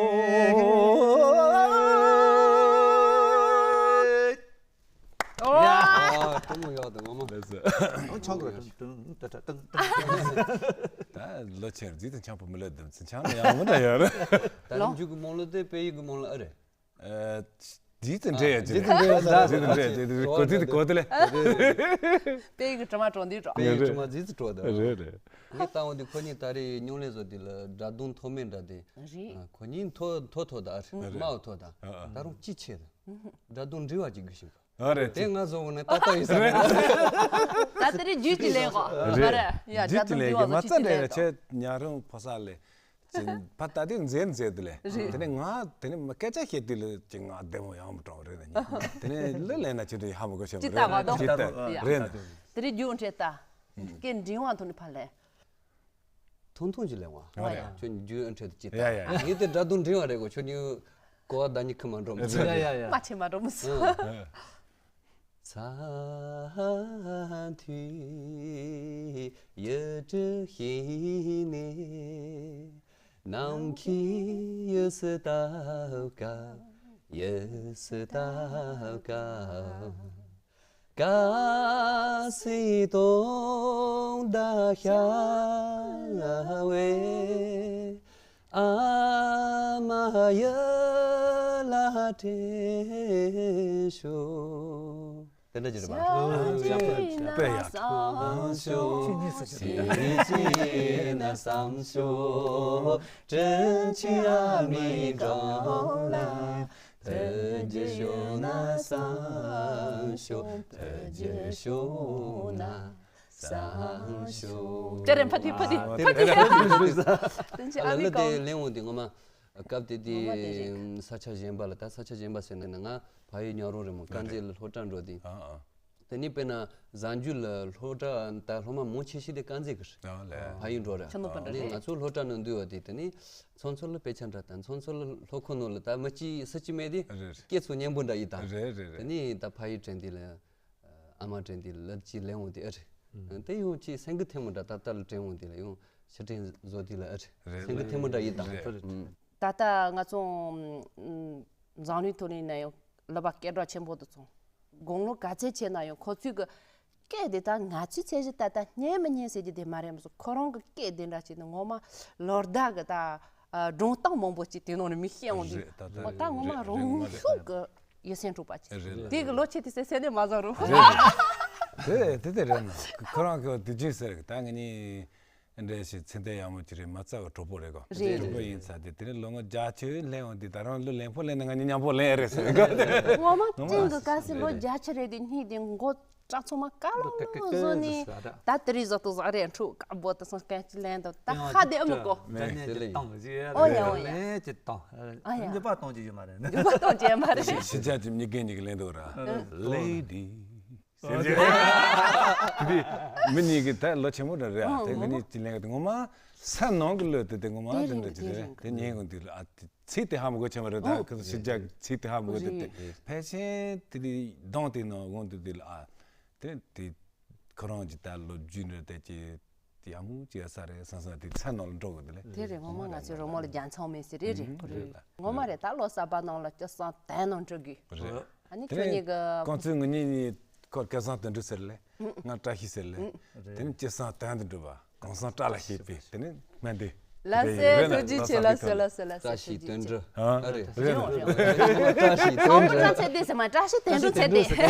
ཧ་གོ་ཡོད། ད་ལོ་ཆེན་རྫིག་དང་ཆང་པོ་མི་ལོ་དུམ་ཚན་ཆང་ལ་ཡང་མི་འདྲ་ཡོད་རེད། ད་ལོ་རྒྱུས་ཀྱི་རྨོངས་ལོ་དེ་དཔེ་ཡིག་གི་རྨོངས་ལོ་ཨེ་རེད། ཨ། རྫིག་དང་འདྲེས་ཡ་ཅི་རེད། རྫིག་དང་འདྲེས་ཡ་ཅི་རེད། གོ་རྫིག་དང་གོ་དེ་ལས། དཔེ་ཡིག་གི་དྲི་མ་དྲོ་འདི་དྲོ། དཔེ་ཡིག་དྲི་མ་རྫིག་དང་དྲོ་དེ། རེད་རེད། ངས་བལྟ་འོང་དུས་ཁོ་གཉིས་ད་རེས་སྨྱུང་གནས་བཟོ་དུས་ལ་སྒྲ་གདངས་མཐོ་དམན་འདྲ་དེ། རེད། ཁོ་གཉིས་མཐོ་མཐོ་མཐོ་ད་རེད། དམའ་བ་མཐོ་ད། ད་རུང་ཅི་ཆེ་ད། སྒྲ་གདངས་འབྲི་བ་ཅིག་དགོས་ཤིང་། ཨ་རེད། དེ་ང་བཟོ་བོ་ནི་ཏག་ཏག་ཡིན་ས་རེད། ད་དེ་རིང་རྒྱུད་ཀྱི་ལེན་གོ། རེད། རེད་ཡ། རྒྱུད་ཀྱི་ལེན་གི་མ་རྩ་འདྲ་ཡ་ཆེ་ཉ་རང་ཕོ་ས་ལས། ཅིན་ཕ་ད་དེ་མཛེས་མཛེས་དེ་ལས། རེད། དེ་ནས་ང་དེ་ནས་མ་སྐད་ཆ་བཤད་དུས་ལ་ཅིག་ང་བདེ་མོ་ཡང་མི་དྲང་རེད་ན་ཉི། དེ་ནས་ལི་ལེན་ན་ཅི་འདྲ་ཡ་ཧ་མ་གོ་ཤེས་མ་ཅི་ལྟ་བ་རེད། དང་ཅི་ལྟ་ཡ། རེད་ན། དེ་རིང་རྒྱུད་འཕྲད་ད། སྐད་འབྲིང་བ་ཐོག་ནས་ཕར་ལས། ཐུང་ཐུང་ཅིག་ལེན་བ། ཨ་རེད། ཁྱོད་རྒྱུད་འཕྲད་དུ་ཅི་ལྟ། ཡ་ཡ་ཡ། ངས་དེ་སྒྲ་གདངས་འབྲིང་བ་རེད་གོ། ཁྱོད་གཉིས་གོ་བ་ད་ཉི་ཁི་མ་འགྲོ་མི་ཚོད། ཡ་ཡ་ཡ། མ་ཆེ་མ་འགྲོ་མི་ཚོད། ཚ་ཐུའི་ཡུལ་གྲུ་ཞིག་ནས། ནམ་མཁའི་དབྱིངས་སུ་ལྟ་སྐབས། དབྱིངས་སུ་ལྟ་སྐབས། དཀར་གསལ་སྟོང་ཟླ་ཤར་བའི། ཨ་མ་ཡུལ་ལ་དྲན་ཤོག་དེ་འདྲ་ཅིག་རེད་པ། དཔེ་ཡག་ཅེ་རེ་ཕ་ཏི་ཕ་ཏི་ཕ་ཏི་ཕ་ཏི། དེ་ཚོ་ཨ་མའི་ལ་དེ་ཀའོ། ལེན་འོང་དུས་ངོ་མ་སྐབས་དེ་དེ་ས་ཆ་གཞན་པ་ལ། ད་ས་ཆ་གཞན་པ་ཟེར་ན་ང་ཕ་ཡུལ་ཉག་རོང་རེད་མོ། དཀར་མཛེས་ལ་སློབ་གྲྭ་འགྲོ་དུས། དེ་ནས་དཔེར་ན་གཟའ་མཇུག་ལ་སློབ་གྲྭ། ད་སློབ་མ་མང་ཆེ་ཤོས་དེ་དཀར་མཛེས་ཀྱི་རེད། ཕ་ཡུལ་འགྲོ་ར། ཆུ་ནོར་པ་འདྲ་རེད། ང་ཚོ་སློབ་གྲྭ་ནང་འདུས་པ་དེ། དེ་ནས་ཚོང་ཚོགས་ལ་དཔེ་ཆ་འདྲ་དང་། ཚོང་ཚོགས་ལ་སློབ་ཁང་ནང་ལ་ད་མི་གཅིག་སུ་གཅིག་མེད་དེ། སྐད་ཚོ་སྙན་པོ་འདྲ་ཡིན་ད། རེད་རེད་རེད། དེ་ནས་ད་ཕ་ཡུལ་དྲན་དུས་ལ། ཨ་མ་དྲན་དུས་ལ་ཅིག་ལེན་འོང་དུས་ཨ་རེད། དེ་ཡང་ཅིག་སེང་གེ་ཐལ་མོ་འདྲ། ད་ལྟ་ལ་དྲན་འོང་དུས་ལ་ཡང་ཕྱིར་དྲན་བཟོ་དུས་ལ་ཨ་རེད། རེད། སེང་གེ་ཐལ་མོ་འདྲ་ཡིན་ད། རེད། ད་ལྟ་ང་ཚོ་འཛམ་གླིང་ཐོག་ནས་ན་ཡང་ལུང་པ་སྐད་གྲགས་ཆེན་པོ་དེ་ཚོ་དགུང་ལོ་ག་ཚད་ཆེ་ན་ཡང་ཁོ་ཚོའི་གི་སྐད་དེ་ད་ང་ཚོའི་ཚད་གཞི་ད་ལྟ་སྙན་མི་སྙན་ཟེར་རྒྱུ་དེ་མ་རེད་མ་གཏོགས། ཁོ་རང་གི་སྐད་དེ་འདྲ་ཅིག་ནི་ངོ་མ་ལོ་ཟླ་གི་ད་སྒྲུང་གཏམ་མང་པོ་ཅིག་དེ་ནང་ནས་མི་ཤེས་འོང་དུས། རེད། ད་ད་ངོ་མ་རེད། ད་ངོ་མ་རང་ཤུགས་གི་ཡིད་སེམས་འཁྲུག་པ་ཅིག་རེད་ལ། དེ་གི་ལོ་ཆེ་དེ་ཟེར་ཟེར་ནས་མ་བཟང་རུང་། རེད་རེད། དེ་དེ་དེ་རེད་ན། ཁོ་རང་གི་དུས་རྒྱུན་ཟེར་གི། ད་ངེད་གཉིས་འདྲ་ཞིག་ཚེ་འདས་ཡག་མོ་ཅིག་རེད། མ་རྩ་བའི་གྲོགས་པོ་རེད་གོ། རེད། གྲོགས་པོ་ཡིན་ཚ་དེ། དེ་ནས་ལོ་ངོ་བརྒྱད་ཅུ་ལེན་འོང་དུས། ད་རང་ལོ་ལེན་པོ་ལེན་ན་ང་གཉིས་མཉམ་པོ་ལེན་རེད་ཟེར་གི། ངོ་མ་ཅན་གི་གལ་སྲིད་ལོ་བརྒྱད་ཅུ་རེད་དེ། གཉིས་དེ་མགོ་སྐྲ་ཚང་མ་དཀར་ལོང་ལོང་བཟོས་ནས། ད་དེ་རིང་བཟོ་དུ་བཟོ་རེད། འཁྲུག་དཀར་པོ་དེ་སང་སྐད་ཅིག་ལེན་དུ། ད་ཧ་དེ་ཨ་མི་གོ། ཨོ་ཡ་ཨོ་ཡ། ཨོ་ཡ། འགྱོད་པ་གཏོང་རྒྱུ་ཡོད་མ་རེད། འགྱོད་པ་གཏོང་རྒྱུ་ཡོད་མ་རེད། ཕྱི་རྒྱལ་གྱི་མྱི་རྒན་གཉིས་ཀྱིས་ལེན་འདུག་ར། ལེ་ཌི། དེ་མི་གཉིས་ཀྱི་ད་ལོ་ཆེན་མོ་འདྲ་རེད་ཨ། དེ་ངེད་གཉིས་ཀྱིས་ལེན་གི་དེ་ངོ་མ་ས་ནང་གི་ལོ་དེ། དེ་ངོ་མ་དེ་འདྲ་ཅིག་རེད། དེ་ཉན་གི་འདུག་ལ་ཨ། དེ་ཚིག་དེ་ཧ་མ་གོ་ཆེ་མ་རེད། ད་ཁོ་ཚོ་ཕྱི་རྒྱལ་ཚིག་དེ་ཧ་མ་གོ་དེ། དེ་ཕལ་ཆེར་དེ་དེ་གདངས་དེ་ནང་འོང་དུས་དེ་ལ་ཨ། དེ་དེ་ཁོ་རང་གི་ད་ལོ་རྒྱུས་འདྲ་དེ་ཅིག་ཡག་མོ་ཅིག་ཡོད་ས་རེད་བསམ་བསམ་དེ་ཚ་ནང་ལ་འགྲོ་གི་འདུག་ལེ། དེ་རེད། ངོ་མ་ང་ཚོའི་རོལ་མོ་ལ་རྒྱལ་མཚམས་མེད་ཟེར་རེད་རེད། ཁོ་རེད། ངོ་མ་རེད། ད་ལོ་གསར་པ་ནང་ལ་སྐལ་བཟང་དོན་གནང་འགྲོ་གི། རེད། ཨ་ནི་ཁྱོད་གཉིས་ཀྱི། ཁོང་ཚོས་ངེད་གཉིས་གཉིས་ཁོ་སྐལ་བཟང་དོན་གྲུབ་ཟེར་ལེ། ང་བཀྲ་ཤིས་ཟེར་ལེ། དེ་ནས་སྐལ་བཟང་དོན་དུ་འགྲུབ་པ། གང་བཟང་བཀྲ་ལ་ཤིས་པའི། དེ་ནས་སྨན་དེ། ལགས་སེ་ཐུགས་རྗེ་ཆེ། ལགས་སེ་ལགས་སེ་ལགས་སེ། བཀྲ་ཤིས་དོན་གྲུབ། ཨ་རེད། རེད་རེད། བཀྲ་ཤིས་དོན་གྲུབ། ཚང་མ་བཀྲ་ཚད་དེ་ཟེར་མ། བཀྲ་ཤིས་དོན་གྲུབ་ཚད་དེ། བཀྲ་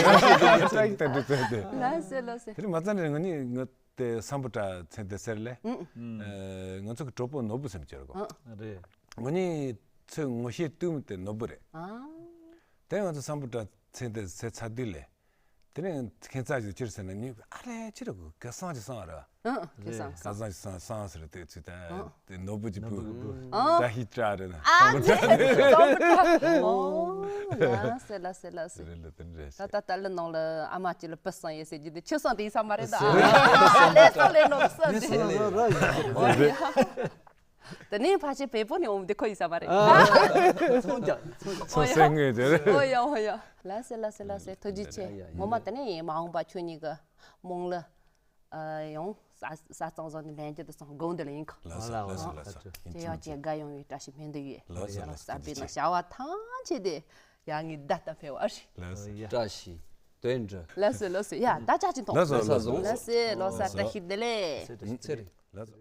ཤིས་དོན་གྲུབ་ཚད་དེ། ལགས་སེ་ལགས་སེ། དེ་ནས་མ་རྩ་འདྲ་ང་གཉིས་ང་དེ་སམ་བྷོ་ཊ་ཚན་དེ་ཟེར་ལེ། ཨ། ང་ཚོ་གི་གྲོགས་པོ་ནོར་བུ་ཟེར་མི་ཅིག་ཡོད་གོ། རེད། ང་གཉིས་ཚོའི་ངོ་ཤེས་སྟོད་མི་དེ་ནོར་བུ་རེད། ཨ། དེ་ང་ཚོ་སམ་བྷོ་ཊ་ཚན་དེ་ཟེར་ཚར་དུས་ལེ། དེ་ནས་ཁྱད་མཚར་ཞིག་ཅི་རེད་ཟེར་ན། ངས་ཨ་རེ་ཅི་རེད་གོ། སྐལ་བཟང་ཅིག་བསམ་པ་རེད། ཨ། སྐལ་བཟང་། སྐལ་བཟང་ཅིག་བསམ། བསམ་ཟེར་དུས་ཚོད་ད། དེ་ནོར་བུ་གི་བུ། ཨ། བཀྲ་ཤིས་བཀྲ་རེད་ན། ཨ། བཀྲ་ཤིས་བཀྲ། ཨོ། ལགས་སེ་ལགས་སེ་ལགས་སེ། རེད་ལ་དེ་འདྲ་ད་ད་ད་ལ་ནང་ལ་ཨ་མ་གཅིག་ལ་བུ་བསམ་ཡོད་ཟེར་རྒྱུ་དེ་ཁྱོད་བསམ་དེ་ཡིན་ས་མ་རེད་ད། ལས་ས་ལས་ནོར་བུ་བསམ་དེ། ཨོ་ཡ། དེ་ནས་ཕལ་ཆེར་བལ་པོ་ནས་འོང་དེ་ཁོ་ཡིན་ས་མ་རེད། ཚོང་རྒྱག་ཚོང་རྒྱག་ཚོང་སེང་ངེས་དེ་རེད། ཨོ་ཡ་ཨོ་ཡ། ལགས་སེ་ལགས་སེ་ལགས་སེ། ཐུགས་རྗེ་ཆེ། ངོ་མ་དེ་ནས་མ་འོངས་པ་ཁྱོད་གཉིས་ཀྱི་རྨོངས་ལོ། ཨ། ཡང་ས་ས་གཙང་བཟོ་ནས་ལྷན་རྒྱས་དུ་སོང་དགོངས་དེ་ལ་ཡིན་ཁ། ལགས་སོ་ལགས་སོ་ལགས་སོ། ཅི་ཡང་ཅི་དགའ་ཡོང་བའི་བཀྲ་ཤིས་སྨོན་འདུན་ཡོད། ལགས་སོ་ལགས་སོ། གསར་པའི་ནང་བྱ་བ་ཐམས་ཅད་དེ་ཡ་ངའི་བརྡ་ལྟ་འཕེལ་བ་རེད། ལགས་སོ། བཀྲ་ཤིས། དོན་འདྲ། ལགས་སོ་ལགས་སོ། ཡ་ད་ཅག་ཅིག་ཐོངས། ལགས་སོ་ལགས་སོ། ལགས་སོ་ལགས་སོ། བཀྲ་ཤིས་བདེ་ལེགས། ཚེ་རིང་། ལགས་སོ།